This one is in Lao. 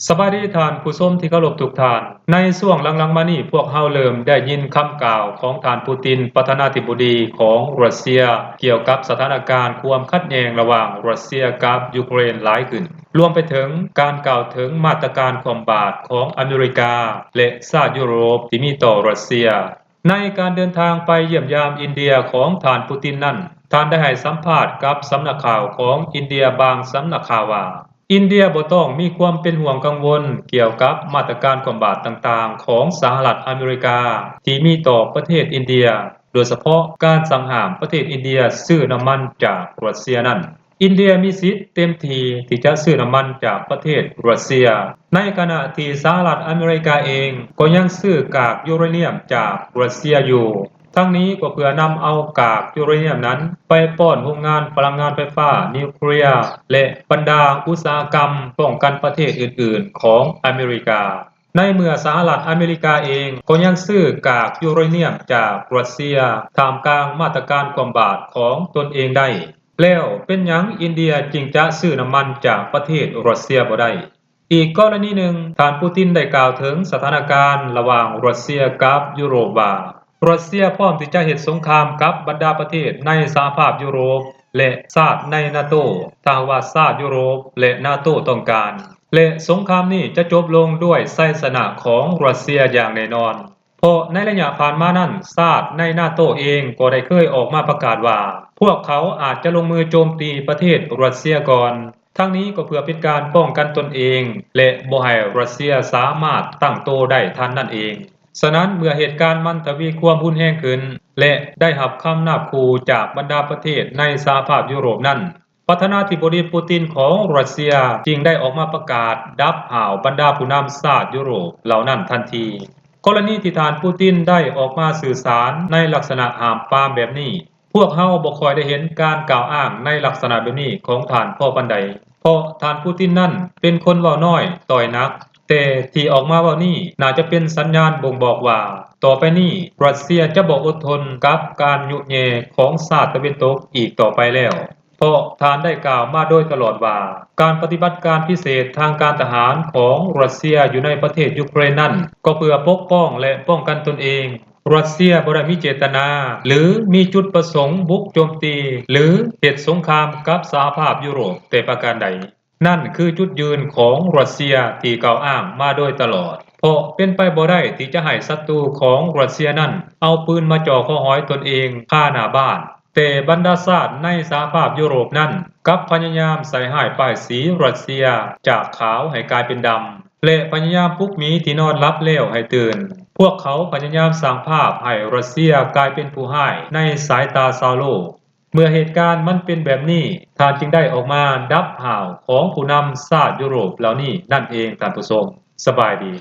ສະບາຍດີທ່ານຜູ້ຊົມທີ່ເຄົາລົບທຸກທ່ານ. ໃນຊ່ວງຫຼັງໆມານີ້ ພວກເຮົາເລີ່ມໄດ້ຍິນຄຳກ່າວຂອງທ່ານ ປູຕິນ ປະທານາທິບໍດີຂອງຣັດເຊຍ ກ່ຽວກັບສະຖານະການຄວາມຂັດແຍ່ງລະຫວ່າງຣັດເຊຍກັບຢູເຄຣນຫຼາຍຂຶ້ນ, ລວມໄປເຖິງການກ່າວເຖິງມາດຕະການຄວ່ຳບາດຂອງອາເມລິກາ ແລະ ຊາດຢູໂຣບທີ່ມີຕໍ່ຣັດເຊຍ. ໃນການເດີນທາງໄປຢ້ຽມຢາມອິນເດຍຂອງທ່ານ ປູຕິນ ນັ້ນ, ທ່ານໄດ້ໃຫ້ສຳພາດກັບສຳນັກຂ່າວຂອງອິນເດຍບາງສຳນັກຂ່າວວ່າ, ອິນເດຍບໍ່ຕ້ອງມີຄວາມເປັນຫ່ວງກັງວົນກ່ຽວກັບມາດຕະການຄວ່ຳບາດຕ່າງໆຂອງສະຫະລັດອາເມລິກາທີ່ມີຕໍ່ປະເທດອິນເດຍ, ໂດຍສະເພາະການສັ່ງຫ້າມປະເທດອິນເດຍຊື້ນ້ຳມັນຈາກຣັດເຊຍນັ້ນ. ອິນເດຍມີສິດເຕັມທີ່ທີ່ຈະຊື້ນ້ຳມັນຈາກປະເທດຣັດເຊຍ, ໃນຂະນະທີ່ສະຫະລັດອາເມລິກາເອງກໍຍັງຊື້ກາກຢູເຣນຽມຈາກຣັດເຊຍຢູ່. ທັງນີ້ກໍເພື່ອນຳເອົາກາກຢູເຣນຽມນັ້ນໄປປ້ອນໂຮງງານພະລັງງານໄຟຟ້ານິວເຄລຍ ແລະ ບັນດາອຸດສາຫະກຳປ້ອງກັນປະເທດອື່ນໆຂອງອາເມລິກາ. ໃນເມື່ອສະຫະລັດອາເມລິກາເອງກໍຍັງຊື້ກາກຢູເຣນຽມຈາກຣັດເຊຍ ທ່າມກາງມາດຕະການຄວ່ຳບາດຂອງຕົນເອງໄດ້ແລ້ວ, ເປັນຫຍັງອິນເດຍຈຶ່ງຈະຊື້ນ້ຳມັນຈາກປະເທດຣັດເຊຍບໍ່ໄດ້? ອີກກໍລະນີໜຶ່ງ, ທ່ານ ປູຕິນ ໄດ້ກ່າວເຖິງສະຖານະການລະຫວ່າງຣັດເຊຍກັບຢູໂຣບວ່າ, ຣັດເຊຍພ້ອມທີ່ຈະເຮັດສົງຄາມກັບບັນດາປະເທດໃນສະຫະພາບຢູໂຣບ ແລະ ຊາດໃນນາໂຕ ຖ້າຫາກວ່າຊາດຢູໂຣບ ແລະ ນາໂຕຕ້ອງການ, ແລະ ສົງຄາມນີ້ຈະຈົບລົງດ້ວຍໄຊຊະນະຂອງຣັດເຊຍຢ່າງແນ່ນອນ. ເພາະໃນໄລຍະຜ່ານມານັ້ນ, ຊາດໃນນາໂຕເອງກໍໄດ້ເຄີຍອອກມາປະກາດວ່າ ພວກເຂົາອາດຈະລົງມືໂຈມຕີປະເທດຣັດເຊຍກ່ອນ. ທັງນີ້ກໍເພື່ອເປັນການປ້ອງກັນຕົນເອງ ແລະ ບໍ່ໃຫ້ຣັດເຊຍສາມາດຕັ້ງໂຕໄດ້ທັນນັ້ນເອງ. ສະນັ້ນ, ເມື່ອເຫດການມັນທະວີຄວາມຮຸນແຮງຂຶ້ນ ແລະ ໄດ້ຮັບຄຳນາບຂູ່ຈາກບັນດາປະເທດໃນສະຫະພາບຢູໂຣບນັ້ນ, ປະທານາທິບໍດີ ປູຕິນ ຂອງຣັດເຊຍຈຶ່ງໄດ້ອອກມາປະກາດດັບຫ້າວບັນດາຜູ້ນຳຊາດຢູໂຣບເຫຼົ່ານັ້ນທັນທີ. ກໍລະນີທີ່ທ່ານ ປູຕິນ ໄດ້ອອກມາສື່ສານໃນລັກສະນະຫ້າມປາມແບບນີ້, ພວກເຮົາບໍ່ຄ່ອຍໄດ້ເຫັນການກ່າວອ້າງໃນລັກສະນະແບບນີ້ຂອງທ່ານພໍປານໃດ, ເພາະທ່ານ ປູຕິນ ນັ້ນເປັນຄົນເວົ້ານ້ອຍ ຕ່ອຍໜັກ, ແຕ່ທີ່ອອກມາເວົ້ານີ້ໜ້າຈະເປັນສັນຍານບົ່ງບອກວ່າ ຕໍ່ໄປນີ້ຣັດເຊຍຈະບໍ່ອົດທົນກັບການຍຸແຍ່ຂອງຊາດຕາເວັນຕົກອີກຕໍ່ໄປແລ້ວ, ເພາະທ່ານໄດ້ກ່າວມາໂດຍຕະຫຼອດວ່າ ການປະຕິບັດການພິເສດທາງການທະຫານຂອງຣັດເຊຍຢູ່ໃນປະເທດຢູເຄຣນນັ້ນ ກໍເພື່ອປົກປ້ອງ ແລະ ປ້ອງກັນຕົນເອງ. ຣັດເຊຍບໍ່ໄດ້ມີເຈດຕະນາ ຫຼື ມີຈຸດປະສົງບຸກໂຈມຕີ ຫຼື ເຮັດສົງຄາມກັບສະຫະພາບຢູໂຣບແຕ່ປະການໃດ. ນັ້ນຄືຈຸດຢືນຂອງຣັດເຊຍທີ່ກ່າວອ້າງມາໂດຍຕະຫຼອດ, ເພາະເປັນໄປບໍ່ໄດ້ທີ່ຈະໃຫ້ສັດຕູຂອງຣັດເຊຍນັ້ນເອົາປືນມາຈ່ອຄໍຫອຍຕົນເອງຄາໜ້າບ້ານ, ແຕ່ບັນດາຊາດໃນສະຫະພາບຢູໂຣບນັ້ນກັບພະຍາຍາມໃສ່ຮ້າຍປ້າຍສີຣັດເຊຍຈາກຂາວໃຫ້ກາຍເປັນດຳ ແລະ ພະຍາຍາມປຸກໝີທີ່ນອນຫຼັບແລ້ວໃຫ້ຕື່ນ. ພວກເຂົາພະຍາຍາມສ້າງພາບໃຫ້ຣັດເຊຍກາຍເປັນຜູ້ຮ້າຍໃນສາຍຕາຊາວໂລກ. ເມື່ອເຫດການມັນເປັນແບບນີ້, ທ່ານຈຶ່ງໄດ້ອອກມາດັບຫ້າວຂອງຜູ້ນຳຊາດຢູໂຣບເຫຼົ່ານີ້ນັ້ນເອງ, ທ່ານຜູ້ຊົມ. ສະບາຍດີ.